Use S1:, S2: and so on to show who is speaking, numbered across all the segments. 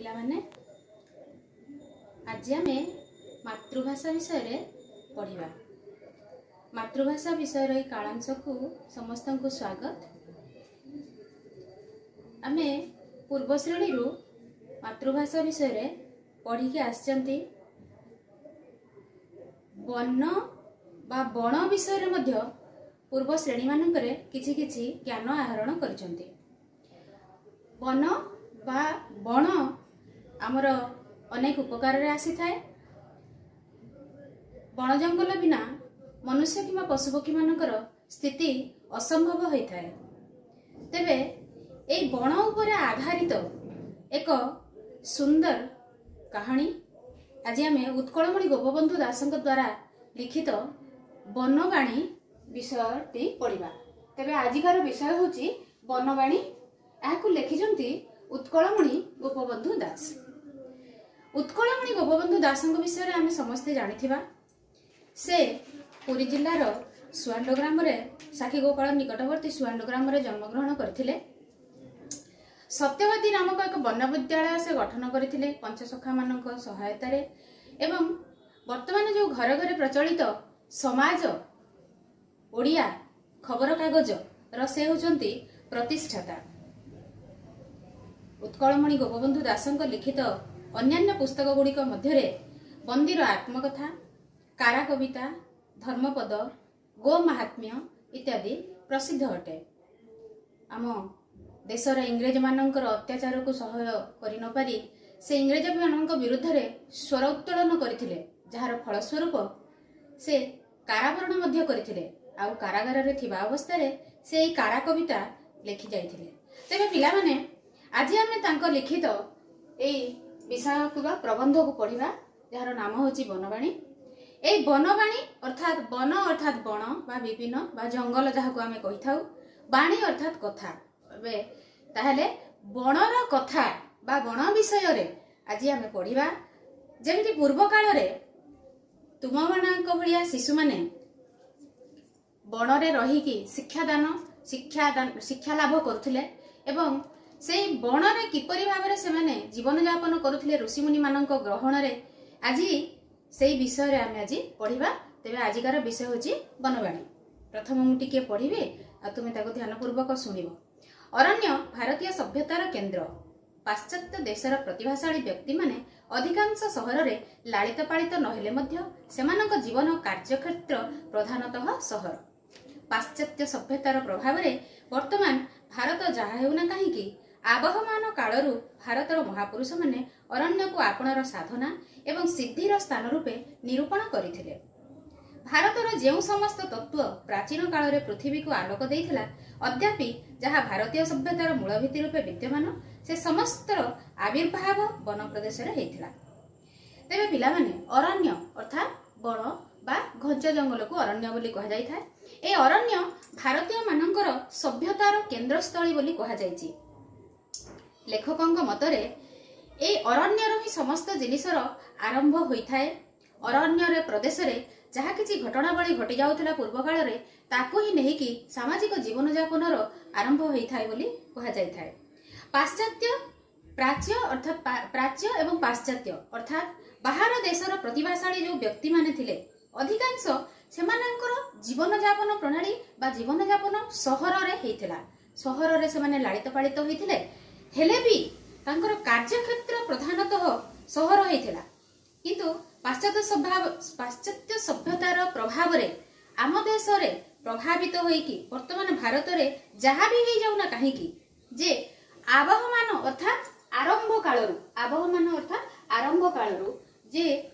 S1: ପିଲାମାନେ, ଆଜି ଆମେ ମାତୃଭାଷା ବିଷୟରେ ପଢ଼ିବା। ମାତୃଭାଷା ବିଷୟର ଏହି କାଳାଂଶକୁ ସମସ୍ତଙ୍କୁ ସ୍ୱାଗତ। ଆମେ ପୂର୍ବ ଶ୍ରେଣୀରୁ ମାତୃଭାଷା ବିଷୟରେ ପଢ଼ିକି ଆସିଛନ୍ତି। ବନ ବା ବଣ ବିଷୟରେ ମଧ୍ୟ ପୂର୍ବ ଶ୍ରେଣୀମାନଙ୍କରେ କିଛି କିଛି ଜ୍ଞାନ ଆହରଣ କରିଛନ୍ତି। ବନ ବା ବଣ ଆମର ଅନେକ ଉପକାରରେ ଆସିଥାଏ। ବଣ ଜଙ୍ଗଲ ବିନା ମନୁଷ୍ୟ କିମ୍ବା ପଶୁପକ୍ଷୀମାନଙ୍କର ସ୍ଥିତି ଅସମ୍ଭବ ହୋଇଥାଏ। ତେବେ ଏଇ ବଣ ଉପରେ ଆଧାରିତ ଏକ ସୁନ୍ଦର କାହାଣୀ ଆଜି ଆମେ ଉତ୍କଳମଣି ଗୋପବନ୍ଧୁ ଦାସଙ୍କ ଦ୍ୱାରା ଲିଖିତ ବନବାଣୀ ବିଷୟଟି ପଢ଼ିବା। ତେବେ ଆଜିକାର ବିଷୟ ହେଉଛି ବନବାଣୀ। ଏହାକୁ ଲେଖିଛନ୍ତି ଉତ୍କଳମଣି ଗୋପବନ୍ଧୁ ଦାସ। ଉତ୍କଳମଣି ଗୋପବନ୍ଧୁ ଦାସଙ୍କ ବିଷୟରେ ଆମେ ସମସ୍ତେ ଜାଣିଥିବା। ସେ ପୁରୀ ଜିଲ୍ଲାର ସୁଆଣ୍ଡ ଗ୍ରାମରେ, ସାକ୍ଷୀଗୋପାଳ ନିକଟବର୍ତ୍ତୀ ସୁଆଣ୍ଡ ଗ୍ରାମରେ ଜନ୍ମଗ୍ରହଣ କରିଥିଲେ। ସତ୍ୟବାଦୀ ନାମକ ଏକ ବନ ବିଦ୍ୟାଳୟ ସେ ଗଠନ କରିଥିଲେ ପଞ୍ଚସଖାମାନଙ୍କ ସହାୟତାରେ, ଏବଂ ବର୍ତ୍ତମାନ ଯେଉଁ ଘରେ ଘରେ ପ୍ରଚଳିତ ସମାଜ ଓଡ଼ିଆ ଖବରକାଗଜର ସେ ହେଉଛନ୍ତି ପ୍ରତିଷ୍ଠାତା। ଉତ୍କଳମଣି ଗୋପବନ୍ଧୁ ଦାସଙ୍କ ଲିଖିତ ଅନ୍ୟାନ୍ୟ ପୁସ୍ତକ ଗୁଡ଼ିକ ମଧ୍ୟରେ ବନ୍ଦୀର ଆତ୍ମକଥା, କାରା କବିତା, ଧର୍ମପଦ, ଗୋ ମାହାତ୍ମ୍ୟ ଇତ୍ୟାଦି ପ୍ରସିଦ୍ଧ ଅଟେ। ଆମ ଦେଶର ଇଂରେଜମାନଙ୍କର ଅତ୍ୟାଚାରକୁ ସହ୍ୟ କରିନପାରି ସେ ଇଂରେଜମାନଙ୍କ ବିରୁଦ୍ଧରେ ସ୍ୱର ଉତ୍ତୋଳନ କରିଥିଲେ, ଯାହାର ଫଳସ୍ୱରୂପ ସେ କାରାବରଣ ମଧ୍ୟ କରିଥିଲେ। ଆଉ କାରାଗାରରେ ଥିବା ଅବସ୍ଥାରେ ସେ ଏଇ କାରା କବିତା ଲେଖି ଯାଇଥିଲେ। ତେବେ ପିଲାମାନେ, ଆଜି ଆମେ ତାଙ୍କ ଲିଖିତ ଏଇ ବିଷୟକୁ ବା ପ୍ରବନ୍ଧକୁ ପଢ଼ିବା, ଯାହାର ନାମ ହେଉଛି ବନବାଣୀ। ଏଇ ବନବାଣୀ ଅର୍ଥାତ୍ ବନ ଅର୍ଥାତ୍ ବଣ ବା ବିପିନ ବା ଜଙ୍ଗଲ ଯାହାକୁ ଆମେ କହିଥାଉ, ବାଣୀ ଅର୍ଥାତ୍ କଥା। ଏବେ ତାହେଲେ ବଣର କଥା ବା ବଣ ବିଷୟରେ ଆଜି ଆମେ ପଢ଼ିବା। ଯେମିତି ପୂର୍ବ କାଳରେ ତୁମମାନଙ୍କ ଭଳିଆ ଶିଶୁମାନେ ବଣରେ ରହିକି ଶିକ୍ଷାଦାନ ଶିକ୍ଷା ଲାଭ କରୁଥିଲେ, ଏବଂ ସେଇ ବଣରେ କିପରି ଭାବରେ ସେମାନେ ଜୀବନଯାପନ କରୁଥିଲେ ଋଷିମୁନିମାନଙ୍କ ଗ୍ରହଣରେ, ଆଜି ସେଇ ବିଷୟରେ ଆମେ ଆଜି ପଢ଼ିବା। ତେବେ ଆଜିକାର ବିଷୟ ହେଉଛି ବନବାଣୀ। ପ୍ରଥମ ମୁଁ ଟିକିଏ ପଢ଼ିବି, ଆଉ ତୁମେ ତାକୁ ଧ୍ୟାନପୂର୍ବକ ଶୁଣିବ। ଅରଣ୍ୟ ଭାରତୀୟ ସଭ୍ୟତାର କେନ୍ଦ୍ର। ପାଶ୍ଚାତ୍ୟ ଦେଶର ପ୍ରତିଭାଶାଳୀ ବ୍ୟକ୍ତିମାନେ ଅଧିକାଂଶ ସହରରେ ଲାଳିତ ପାଳିତ ନହେଲେ ମଧ୍ୟ ସେମାନଙ୍କ ଜୀବନ କାର୍ଯ୍ୟକ୍ଷେତ୍ର ପ୍ରଧାନତଃ ସହର। ପାଶ୍ଚାତ୍ୟ ସଭ୍ୟତାର ପ୍ରଭାବରେ ବର୍ତ୍ତମାନ ଭାରତ ଯାହା ହେଉନା କାହିଁକି, ଆବହମାନ କାଳରୁ ଭାରତର ମହାପୁରୁଷମାନେ ଅରଣ୍ୟକୁ ଆପଣାର ସାଧନା ଏବଂ ସିଦ୍ଧିର ସ୍ଥାନ ରୂପେ ନିରୂପଣ କରିଥିଲେ। ଭାରତର ଯେଉଁ ସମସ୍ତ ତତ୍ତ୍ୱ ପ୍ରାଚୀନ କାଳରେ ପୃଥିବୀକୁ ଆଲୋକ ଦେଇଥିଲା, ଅଦ୍ୟାପି ଯାହା ଭାରତୀୟ ସଭ୍ୟତାର ମୂଳ ଭିତ୍ତି ରୂପେ ବିଦ୍ୟମାନ, ସେ ସମସ୍ତର ଆବିର୍ଭାବ ବନ ପ୍ରଦେଶରେ ହେଇଥିଲା। ତେବେ ପିଲାମାନେ, ଅରଣ୍ୟ ଅର୍ଥାତ୍ ବଣ ବା ଘଞ୍ଚ ଜଙ୍ଗଲକୁ ଅରଣ୍ୟ ବୋଲି କୁହାଯାଇଥାଏ। ଏହି ଅରଣ୍ୟ ଭାରତୀୟମାନଙ୍କର ସଭ୍ୟତାର କେନ୍ଦ୍ରସ୍ଥଳୀ ବୋଲି କୁହାଯାଇଛି। ଲେଖକଙ୍କ ମତରେ ଏଇ ଅରଣ୍ୟର ହିଁ ସମସ୍ତ ଜିନିଷର ଆରମ୍ଭ ହୋଇଥାଏ। ଅରଣ୍ୟର ପ୍ରଦେଶରେ ଯାହା କିଛି ଘଟଣାବଳୀ ଘଟିଯାଉଥିଲା ପୂର୍ବ କାଳରେ, ତାକୁ ହିଁ ନେଇକି ସାମାଜିକ ଜୀବନଯାପନର ଆରମ୍ଭ ହୋଇଥାଏ ବୋଲି କୁହାଯାଇଥାଏ। ପାଶ୍ଚାତ୍ୟ ପ୍ରାଚ୍ୟ ଅର୍ଥାତ୍ ପ୍ରାଚ୍ୟ ଏବଂ ପାଶ୍ଚାତ୍ୟ ଅର୍ଥାତ୍ ବାହାର ଦେଶର ପ୍ରତିଭାଶାଳୀ ଯେଉଁ ବ୍ୟକ୍ତିମାନେ ଥିଲେ, ଅଧିକାଂଶ ସେମାନଙ୍କର ଜୀବନଯାପନ ପ୍ରଣାଳୀ ବା ଜୀବନଯାପନ ସହରରେ ହେଇଥିଲା। ସହରରେ ସେମାନେ ଲାଳିତ ପାଳିତ ହୋଇଥିଲେ, ହେଲେ ବି ତାଙ୍କର କାର୍ଯ୍ୟକ୍ଷେତ୍ର ପ୍ରଧାନତଃ ସହର ହେଇଥିଲା। କିନ୍ତୁ ପାଶ୍ଚାତ୍ୟ ସଭ୍ୟତାର ପ୍ରଭାବରେ ଆମ ଦେଶରେ ପ୍ରଭାବିତ ହୋଇକି ବର୍ତ୍ତମାନ ଭାରତରେ ଯାହା ବି ହେଇଯାଉନା କାହିଁକି, ଯେ ଆବହମାନ ଅର୍ଥାତ୍ ଆରମ୍ଭ କାଳରୁ, ଆବହମାନ ଅର୍ଥାତ୍ ଆରମ୍ଭ କାଳରୁ ଯେ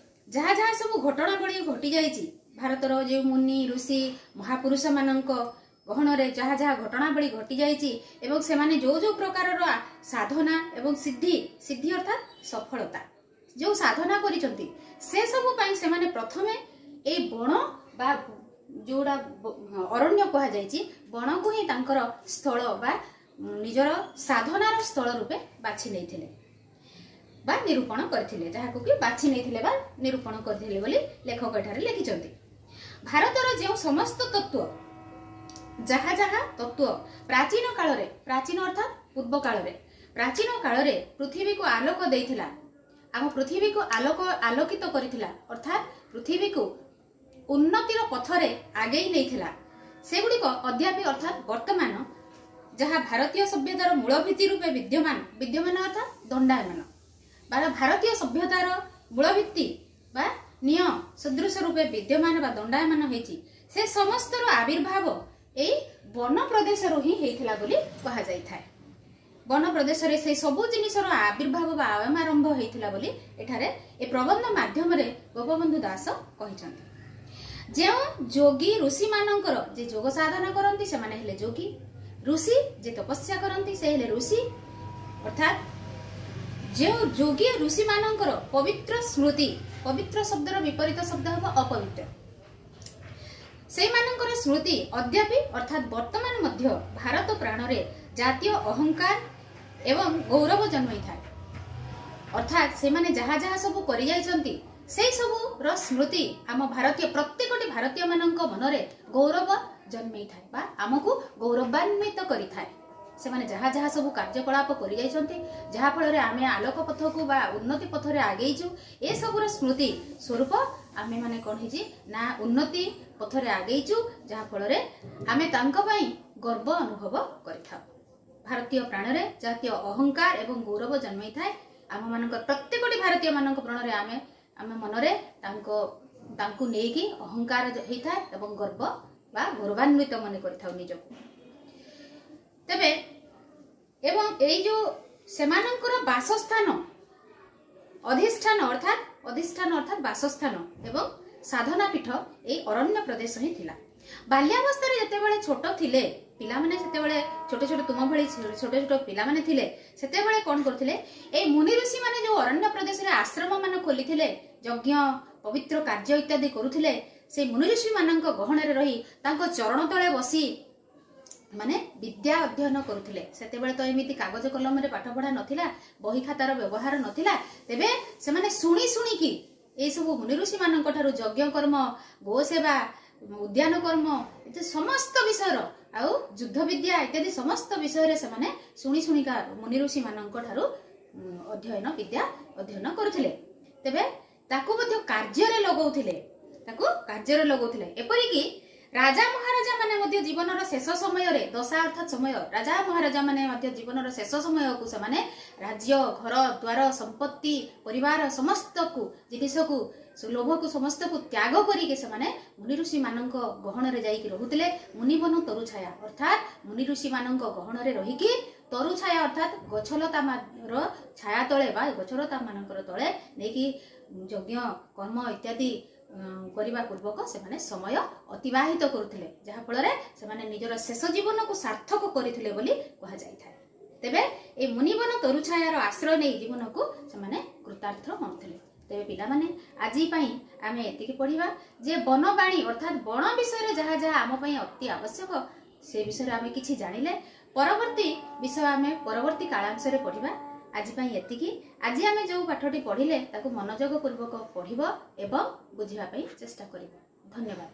S1: ଯାହା ଯାହା ସବୁ ଘଟଣାବଳୀ ଘଟିଯାଇଛି, ଭାରତର ଯେଉଁ ମୁନି ଋଷି ମହାପୁରୁଷମାନଙ୍କ ଗହଣରେ ଯାହା ଯାହା ଘଟଣାବଳୀ ଘଟିଯାଇଛି ଏବଂ ସେମାନେ ଯେଉଁ ଯେଉଁ ପ୍ରକାରର ସାଧନା ଏବଂ ସିଦ୍ଧି, ସିଦ୍ଧି ଅର୍ଥାତ୍ ସଫଳତା, ଯେଉଁ ସାଧନା କରିଛନ୍ତି, ସେସବୁ ପାଇଁ ସେମାନେ ପ୍ରଥମେ ଏଇ ବଣ ବା ଯେଉଁଟା ଅରଣ୍ୟ କୁହାଯାଇଛି, ବଣକୁ ହିଁ ତାଙ୍କର ସ୍ଥଳ ବା ନିଜର ସାଧନାର ସ୍ଥଳ ରୂପେ ବାଛି ନେଇଥିଲେ ବା ନିରୂପଣ କରିଥିଲେ, ଯାହାକୁ କି ବାଛି ନେଇଥିଲେ ବା ନିରୂପଣ କରିଥିଲେ ବୋଲି ଲେଖକ ଏଠାରେ ଲେଖିଛନ୍ତି। ଭାରତର ଯେଉଁ ସମସ୍ତ ତତ୍ତ୍ୱ, ଯାହା ଯାହା ତତ୍ତ୍ୱ ପ୍ରାଚୀନ କାଳରେ, ପ୍ରାଚୀନ ଅର୍ଥାତ୍ ପୂର୍ବ କାଳରେ, ପ୍ରାଚୀନ କାଳରେ ପୃଥିବୀକୁ ଆଲୋକ ଦେଇଥିଲା, ଆମ ପୃଥିବୀକୁ ଆଲୋକିତ କରିଥିଲା, ଅର୍ଥାତ୍ ପୃଥିବୀକୁ ଉନ୍ନତିର ପଥରେ ଆଗେଇ ନେଇଥିଲା, ସେଗୁଡ଼ିକ ଅଦ୍ୟାପି ଅର୍ଥାତ୍ ବର୍ତ୍ତମାନ ଯାହା ଭାରତୀୟ ସଭ୍ୟତାର ମୂଳ ଭିତ୍ତି ରୂପେ ବିଦ୍ୟମାନ, ବିଦ୍ୟମାନ ଅର୍ଥାତ୍ ଦଣ୍ଡାୟମାନ ବା ଭାରତୀୟ ସଭ୍ୟତାର ମୂଳ ଭିତ୍ତି ବା ନିୟ ସଦୃଶ ରୂପେ ବିଦ୍ୟମାନ ବା ଦଣ୍ଡାୟମାନ ହେଇଛି, ସେ ସମସ୍ତର ଆବିର୍ଭାବ ଏଇ ବନ ପ୍ରଦେଶରୁ ହିଁ ହେଇଥିଲା ବୋଲି କୁହାଯାଇଥାଏ। ବନ ପ୍ରଦେଶରେ ସେଇ ସବୁ ଜିନିଷର ଆବିର୍ଭାବ ବା ଆରମ୍ଭ ହେଇଥିଲା ବୋଲି ଏଠାରେ ଏ ପ୍ରବନ୍ଧ ମାଧ୍ୟମରେ ଗୋପବନ୍ଧୁ ଦାସ କହିଛନ୍ତି। ଯେଉଁ ଯୋଗୀ ଋଷିମାନଙ୍କର ଯେ ଯୋଗ ସାଧନା କରନ୍ତି ସେମାନେ ହେଲେ ଯୋଗୀ, ଋଷି ଯେ ତପସ୍ୟା କରନ୍ତି ସେ ହେଲେ ଋଷି। ଅର୍ଥାତ୍ ଯେଉଁ ଯୋଗୀ ଋଷିମାନଙ୍କର ପବିତ୍ର ସ୍ମୃତି, ପବିତ୍ର ଶବ୍ଦର ବିପରୀତ ଶବ୍ଦ ହେବ ଅପବିତ୍ର, ସେଇମାନଙ୍କର ସ୍ମୃତି ଅଦ୍ୟାପି ଅର୍ଥାତ୍ ବର୍ତ୍ତମାନ ମଧ୍ୟ ଭାରତ ପ୍ରାଣରେ ଜାତୀୟ ଅହଙ୍କାର ଏବଂ ଗୌରବ ଜନ୍ମାଇଥାଏ। ଅର୍ଥାତ୍ ସେମାନେ ଯାହା ଯାହା ସବୁ କରିଯାଇଛନ୍ତି ସେଇ ସବୁର ସ୍ମୃତି ଆମ ଭାରତୀୟ ପ୍ରତ୍ୟେକଟି ଭାରତୀୟମାନଙ୍କ ମନରେ ଗୌରବ ଜନ୍ମେଇଥାଏ ବା ଆମକୁ ଗୌରବାନ୍ୱିତ କରିଥାଏ। ସେମାନେ ଯାହା ଯାହା ସବୁ କାର୍ଯ୍ୟକଳାପ କରିଯାଇଛନ୍ତି, ଯାହାଫଳରେ ଆମେ ଆଲୋକ ପଥକୁ ବା ଉନ୍ନତି ପଥରେ ଆଗେଇଛୁ, ଏସବୁର ସ୍ମୃତି ସ୍ୱରୂପ ଆମେମାନେ କ'ଣ ହେଇଛି ନା ଉନ୍ନତି ପଥରେ ଆଗେଇଛୁ, ଯାହାଫଳରେ ଆମେ ତାଙ୍କ ପାଇଁ ଗର୍ବ ଅନୁଭବ କରିଥାଉ। ଭାରତୀୟ ପ୍ରାଣରେ ଜାତୀୟ ଅହଙ୍କାର ଏବଂ ଗୌରବ ଜନ୍ମାଇଥାଏ। ଆମମାନଙ୍କ ପ୍ରତ୍ୟେକଟି ଭାରତୀୟମାନଙ୍କ ପ୍ରାଣରେ ଆମେ ମନରେ ତାଙ୍କୁ ନେଇକି ଅହଙ୍କାର ହେଇଥାଏ ଏବଂ ଗର୍ବ ବା ଗୌରବାନ୍ୱିତ ମନେ କରିଥାଉ ନିଜକୁ। ତେବେ ଏବଂ ଏଇ ଯୋଉ ସେମାନଙ୍କର ବାସସ୍ଥାନ ଅଧିଷ୍ଠାନ ଅର୍ଥାତ୍ ଅଧିଷ୍ଠାନ ଅର୍ଥାତ୍ ବାସସ୍ଥାନ ଏବଂ ସାଧନା ପୀଠ ଏଇ ଅରଣ୍ୟ ପ୍ରଦେଶ ହିଁ ଥିଲା। ବାଲ୍ୟାବସ୍ଥାରେ ଯେତେବେଳେ ଛୋଟ ଥିଲେ ପିଲାମାନେ, ସେତେବେଳେ ଛୋଟ ଛୋଟ ତୁମ ଭଳି ଛୋଟ ଛୋଟ ପିଲାମାନେ ଥିଲେ, ସେତେବେଳେ କ'ଣ କରୁଥିଲେ ଏଇ ମୁନି ଋଷି ମାନେ ଯୋଉ ଅରଣ୍ୟ ପ୍ରଦେଶରେ ଆଶ୍ରମ ମାନ ଖୋଲିଥିଲେ, ଯଜ୍ଞ ପବିତ୍ର କାର୍ଯ୍ୟ ଇତ୍ୟାଦି କରୁଥିଲେ, ସେଇ ମୁନି ଋଷି ମାନଙ୍କ ଗହଣରେ ରହି ତାଙ୍କ ଚରଣ ତଳେ ବସି ମାନେ ବିଦ୍ୟା ଅଧ୍ୟୟନ କରୁଥିଲେ। ସେତେବେଳେ ତ ଏମିତି କାଗଜ କଲମରେ ପାଠ ପଢା ନଥିଲା, ବହି ଖାତାର ବ୍ୟବହାର ନଥିଲା। ତେବେ ସେମାନେ ଶୁଣି ଶୁଣିକି ଏଇସବୁ ମୁନି ଋଷି ମାନଙ୍କ ଠାରୁ ଯଜ୍ଞ କର୍ମ, ଗୋ ସେବା, ଉଦ୍ୟାନ କର୍ମ ଏତେ ସମସ୍ତ ବିଷୟର ଆଉ ଯୁଦ୍ଧ ବିଦ୍ୟା ଇତ୍ୟାଦି ସମସ୍ତ ବିଷୟରେ ସେମାନେ ଶୁଣି ଶୁଣିକା ମୁନି ଋଷି ମାନଙ୍କ ଠାରୁ ଅଧ୍ୟୟନ ବିଦ୍ୟା ଅଧ୍ୟୟନ କରୁଥିଲେ। ତେବେ ତାକୁ ମଧ୍ୟ କାର୍ଯ୍ୟରେ ଲଗାଉଥିଲେ, ତାକୁ କାର୍ଯ୍ୟରେ ଲଗାଉଥିଲେ। ଏପରିକି ରାଜା ମହାରାଜା ମାନେ ମଧ୍ୟ ଜୀବନର ଶେଷ ସମୟରେ, ଦଶା ଅର୍ଥାତ୍ ସମୟ, ରାଜା ମହାରାଜା ମାନେ ମଧ୍ୟ ଜୀବନର ଶେଷ ସମୟକୁ ସେମାନେ ରାଜ୍ୟ, ଘର ଦ୍ୱାର, ସମ୍ପତ୍ତି, ପରିବାର ସମସ୍ତକୁ ଜିନିଷକୁ, ଲୋଭକୁ ସମସ୍ତକୁ ତ୍ୟାଗ କରିକି ସେମାନେ ମୁନି ଋଷି ମାନଙ୍କ ଗହଣରେ ଯାଇକି ରହୁଥିଲେ। ମୁନିବନ ତରୁ ଛାୟା ଅର୍ଥାତ୍ ମୁନି ଋଷି ମାନଙ୍କ ଗହଣରେ ରହିକି ତରୁ ଛାୟା ଅର୍ଥାତ୍ ଗଛଲତା ର ଛାୟା ତଳେ ବା ଗଛଲତା ମାନଙ୍କର ତଳେ ନେଇକି ଯଜ୍ଞ କର୍ମ ଇତ୍ୟାଦି କରିବା ପୂର୍ବକ ସେମାନେ ସମୟ ଅତିବାହିତ କରୁଥିଲେ, ଯାହାଫଳରେ ସେମାନେ ନିଜର ଶେଷ ଜୀବନକୁ ସାର୍ଥକ କରିଥିଲେ ବୋଲି କୁହାଯାଇଥାଏ। ତେବେ ଏଇ ମୁନିବନ ତରୁ ଛାୟାର ଆଶ୍ରୟ ନେଇ ଜୀବନକୁ ସେମାନେ କୃତାର୍ଥ ମଣୁଥିଲେ। ତେବେ ପିଲାମାନେ, ଆଜି ପାଇଁ ଆମେ ଏତିକି ପଢିବା ଯେ ବନବାଣୀ ଅର୍ଥାତ୍ ବଣ ବିଷୟରେ ଯାହା ଯାହା ଆମ ପାଇଁ ଅତି ଆବଶ୍ୟକ ସେ ବିଷୟରେ ଆମେ କିଛି ଜାଣିଲେ। ପରବର୍ତ୍ତୀ ବିଷୟ ଆମେ ପରବର୍ତ୍ତୀ କାଳାଂଶରେ ପଢିବା। ଆଜି ପାଇଁ ଏତିକି। ଆଜି ଆମେ ଯେଉଁ ପାଠଟି ପଢିଲେ ତାକୁ ମନୋଯୋଗ ପୂର୍ବକ ପଢିବ ଏବଂ ବୁଝିବା ପାଇଁ ଚେଷ୍ଟା କରିବ। ଧନ୍ୟବାଦ।